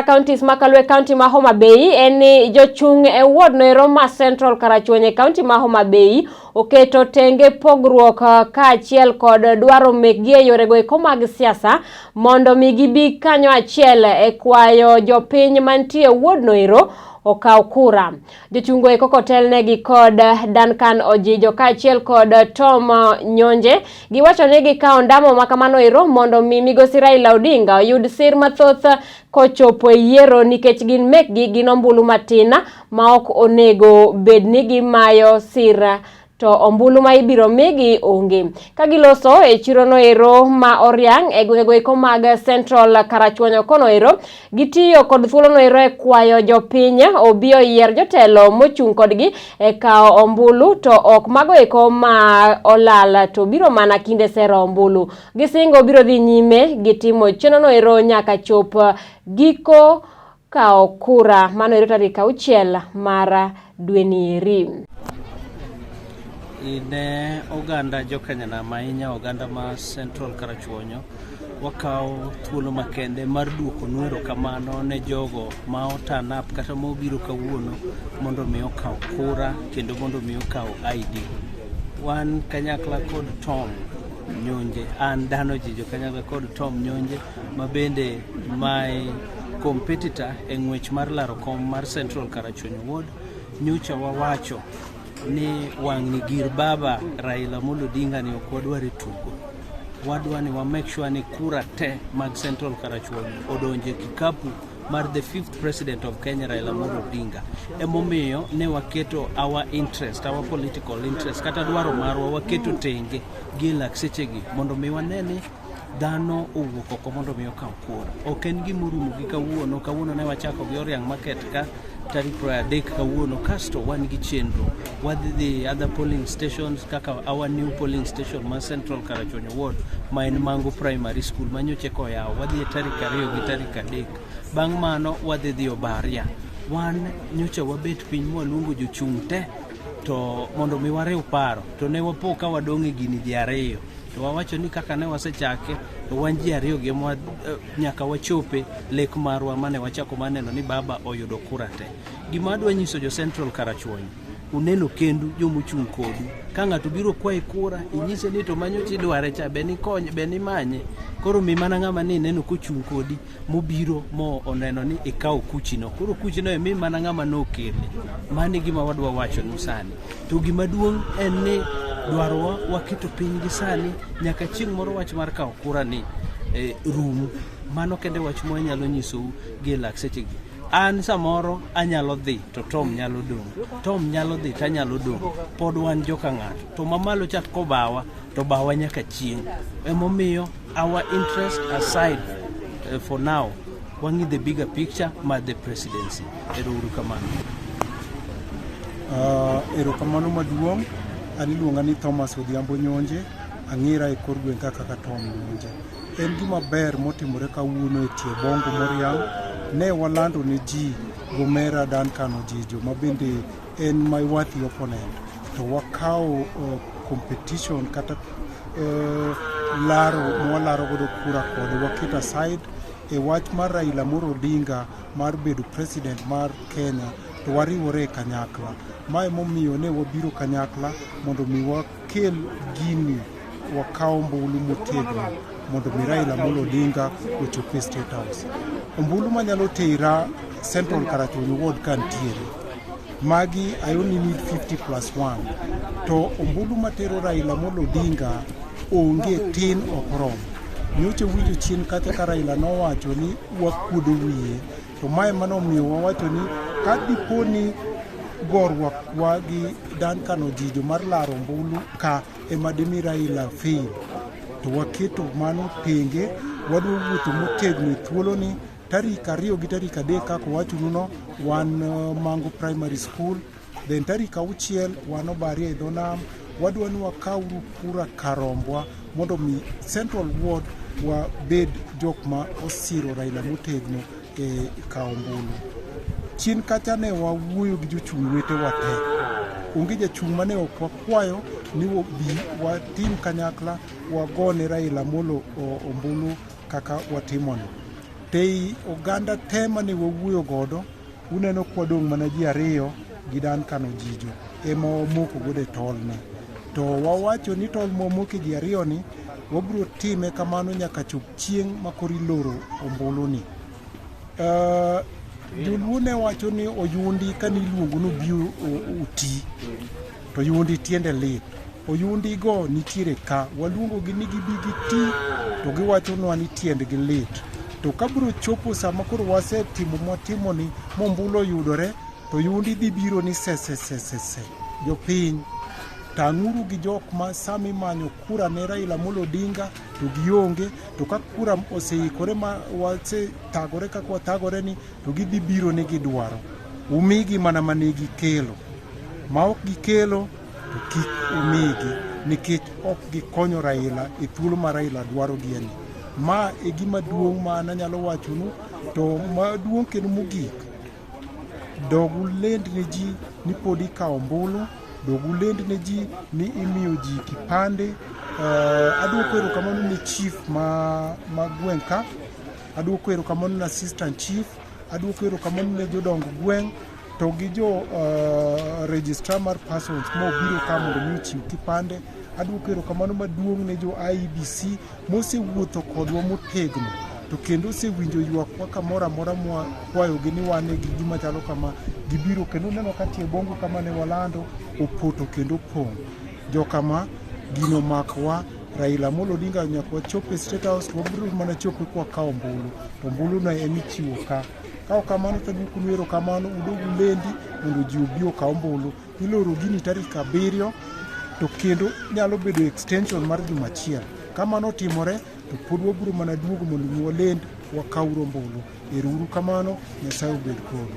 Counties ma kaunti ma Homa Bay en ni jochung' e ward noero ma Central Karachuonyo e kaunti ma Homa Bay oketo tenge pogruok kaachiel kod dwaro mekgi e yorego eko mag siasa mondo mi gibi kanyo achiel e kwayo jopiny mantie e ward noero okaw kura. Jochungo eko kotelnegi kod Duncan Ojijo kaachiel kod Tom Nyonje giwacho ni gikawo ndamo ma kamano ero mondo mi migosi Raila Odinga oyud sir mathoth kochopo e yiero nikech gin mekgi gin ombulu matin ma ok onego bed ni gimayo sir to ombulu ma ibiro migi onge. Ka giloso e chiro no ero ma Oriang' e gwengego eko mag Central Karachuonyo kono ero, gitiyo kod thuolo no ero e kwayo jopiny obi oyier jotelo mochung' kodgi e kawo ombulu to ok mago eko ma olal to biro mana kinde sero ombulu. Gisingo biro dhi nyime gi timo chenro no ero nyaka chop giko kawo kura mano ero tarik 6 mar dweni eri. Ne oganda jokanyanam ahinya oganda ma Central Karachuonyo wakawo thuolo makende mar duoko nu erokamano ne jogo ma o turn up kata ma obiro kawuono mondo mi okaw kura kendo mondo mi okaw ID. Wan kanyakla kod Tom Nyonje, an Dano Jijo kanyakla kod Tom Nyonje ma bende my competitor e ng'wech mar laro kom mar Central Karachuonyo Ward, nyocha wawacho ni wang'ni gir baba Raila Amolo Odinga ni ok wadwar e tugo. Wadwa ni wa make sure ni kura te mag Central Karachuonyo odonje kikapu mar the fifth president of Kenya Raila Amolo Odinga. Emomiyo ne waketo our interest, our political interest kata dwaro marwa waketo tenge gi lak sechegi mondo mi wane ni dhano owuok oko mondo mi okaw kura. Ok en gima orumo gi kawuono, kawuono ne wachako gi Oriang' Market ka tarik 30 kawuono, kasto wan gi chenro. Wadhi dhi other polling stations kaka our new polling station ma Central Karachuonyo Ward ma en Mango Primary School ma nyocha eka oyaw. Wadhi e tarik 2 gi tarik 3. Bang' mano wadhi dhi Obaria. Wan nyocha wabet piny mwaluongo jochung' te to mondo mi wariw paro to ne wapo ka wadong' e gini ji ariyo to wawacho ni kaka ne wasechake to wan ji ariyo gi ema nyaka wachope lek marwa mane wachako maneno ni baba oyudo kura te. Gima adwa nyiso jo Central Karachuonyo, uneno kendu jomochung' kodu. Ka ng'ato biro kwayi kura, inyise ni to manyocha idware cha, be nikonye, be nimanye. Koro mi mana ng'ama ni ineno kochung' kodi mobiro mo oneno ni ikawo kuchino. Koro kuchino emi mana ng'ama nokele. Mano e gima wadwa wachonu sani. To gima duong' en ni dwarowa waketo piny gi sani nyaka chieng' moro wach mar kawo kura ni rum. Mano kende wach ma wanyalo nyisou gi lak sechegi. An samoro anyalo dhi to Tom nyalo dong'. Tom nyalo dhi to anyalo dong'. Pod wan joka ng'ato. To mamalo cha kobawa to bawa nyaka chieng'. Emomiyo our interest aside for now, wang'i the bigger picture mar the presidency. Ero uru kamano. Erokamano maduong'. An iluonga ni Thomas Odhiambo Nyonje, ang'ira e kor gweng' ka kaka Tom Nyonje. En gima ber motimore kawuono e tie Bongo Moriang'. Ne walando ne ji gomera Duncan Ojijo ma bende en my worthy opponent. To wakawo competition kata laro mwalaro godo kura kode waketo aside e wach mar Raila Amolo Odinga mar bedo president mar Kenya to wariwore e kanyakla. Ma emomiyo ne wabiro kanyakla mondo mi wakel gini wakaw ombulu motegno mondo mi Raila Amolo Odinga ochop e State House. Ombulu manyalo tera Central Karachuonyo Ward ka ntiere. Magi I only need 50 plus 1. To ombulu matero Raila Amolo Odinga onge tin ok oromo. Nyocha winjo chien kacha ka Raila nowacho ni wakuodo wiye to mae manomiyo wawacho ni ka dipo ni goruok wa gi Duncan Ojijo mar laro ombulu ka ema dimi Raila fail to waketo mano tenge wadwa wuotho motegno e thuoloni tarik 2 gi tarik 3 kaka owachonu no wan Mango Primary School, then tarik 6 wan Obaria e dho nam. Wadwa ni wakawuru kura karombwa mondo mi Central Ward wabed jok ma osiro Raila motegno e kawo ombulu. Chien kacha ne wawuoyo gi jochung' wetewa te. Onge jachung' mane ok wakwayo ni obi watim kanyakla wagone Raila Amolo ombulu kaka watimono. To ei oganda te mane wawuoyo godo, uneno kwadong' mana ji ariyo gi Duncan Ojijo ema wamoko godo e tol ni. To wawacho ni tol mwamoke ji ariyo ni wabiro time kamano nyaka chop chieng' ma koro iloro ombulu ni. Joluo ne wacho ni oyundi kane iluongo ni obi oti to oyundi tiende lit. Oyundi go nitiere ka, waluongo gi ni gibi giti to giwachonwa ni tiendgi lit. To kabiro chopo sama koro wasetimo mwatimo ni mombulu oyudore to oyundi dhi biro ni sesesesese. Jopiny, tang'uru gi jok ma sama imanyo kura ne Raila Amolo Odinga to gionge, to ka kura oseikore ma wasethagore kaka wathagore ni to gidhi biro ni gidwaro. Umigi mana mane gikelo. Ma ok gikelo to kik umigi nikech ok gikonyo Raila e thuolo ma Raila dwaro gieni. Ma e gima duong' ma an anyalo wachonu to maduong' kendo mogik, dog ulend ne ji ni pod ikawo ombulu, dog ulend ne ji ni imiyo ji kipande. Aduoko erokamano ne chief ma gweng' ka, aduoko erokamano ne assistant chief, aduoko erokamano ne jodong gweng' to gi jo registrar mar persons mobiro ka mondo mi ochiw kipande. Aduoko erokamano maduong' ne jo IEBC mosewuotho kodwa motegno to kendo osewinjo ywakwa kamoro amora mwakwayogi ni wan gi gima chalo kama, gibiro kendo uneno ka tie bongo kama ne walando opoto kendo opong'. Jokama gino omakowa. Raila Amolo Odinga nyaka wachop e State House to wabiro mana chopo kwakawo ombulu to ombulu no ema ichiwo ka. Ka ok kamano to aduokonu erokamano udog ulendi mondo ji obi okaw ombulu. Iloro gini tarik 7 to kendo nyalo bedo extension mar juma achiel. Ka mano otimore to pod wabiro mana duogo mondo mi walend wakaw ombulu. Ero uru kamano, Nyasaye obed kodu.